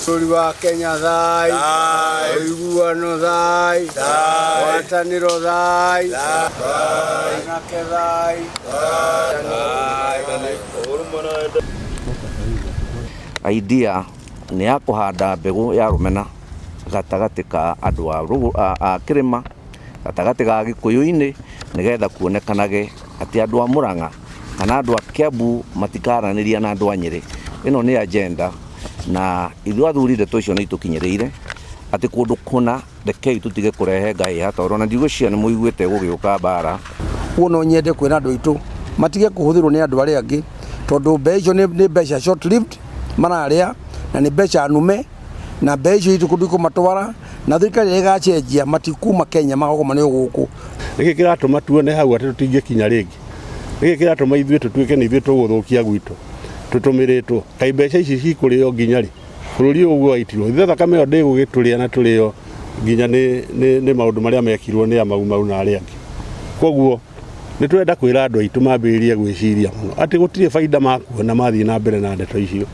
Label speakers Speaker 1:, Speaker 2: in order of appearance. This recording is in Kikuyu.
Speaker 1: Bũrũri wa Kenya thai, ũiguano thai, ngwatanĩro thai, anake thai.
Speaker 2: Idea nĩ ya kũhanda mbegũ ya rũmena gatagatĩ ka andũ a kĩrĩma, gatagatĩ ga Gĩkũyũ-inĩ, nĩgetha kuonekanage atĩ andũ a Mũrang'a kana andũ a Kiambu matikaranĩria na andũ a Nyĩrĩ. Ĩno nĩ agenda na ithuĩ athuri ndeto icio nĩ itũkinyĩrĩire atĩ kũndũ kũna rekei tũtige kũrehe ngahĩha tondũ ona ndigwĩciria nĩ mũiguĩte gũgĩũka mbara.
Speaker 3: Ũguo no nyende kwĩra andũ aitũ matige kũhũthĩrwo nĩ andũ arĩa angĩ tondũ mbeca icio nĩ mbeca short lived mararĩa na nĩ mbeca nume na mbeca icio itikũndũ ikũmatwara na thirikari ĩrĩa ĩgacenjia matikuma Kenya magakoma nĩ gũkũ.
Speaker 4: Nĩkĩ kĩratũma tuone hau atĩ tũtingĩkinya rĩngĩ? Nĩkĩ kĩratũma ithuĩ tũtuĩke nĩ ithuĩ tũgũthũkia gwitũ tũtũmĩrĩtwo? Kaĩ mbeca ici cikũrĩo nginya rĩ? Bũrũri ũyũ ũguo waitirwo, ithuĩ thakame ĩyo ndĩgũgĩtũrĩa na tũrĩo nginya nĩ, nĩ, nĩ maũndũ marĩa mekirwo nĩ a Mau Mau na arĩa angĩ. Koguo nĩ tũrenda kwĩra andũ aitũ mambĩrĩrie gwĩciria mũno atĩ gũtirĩ baida makuona mathiĩ na mbere na ndeto icio.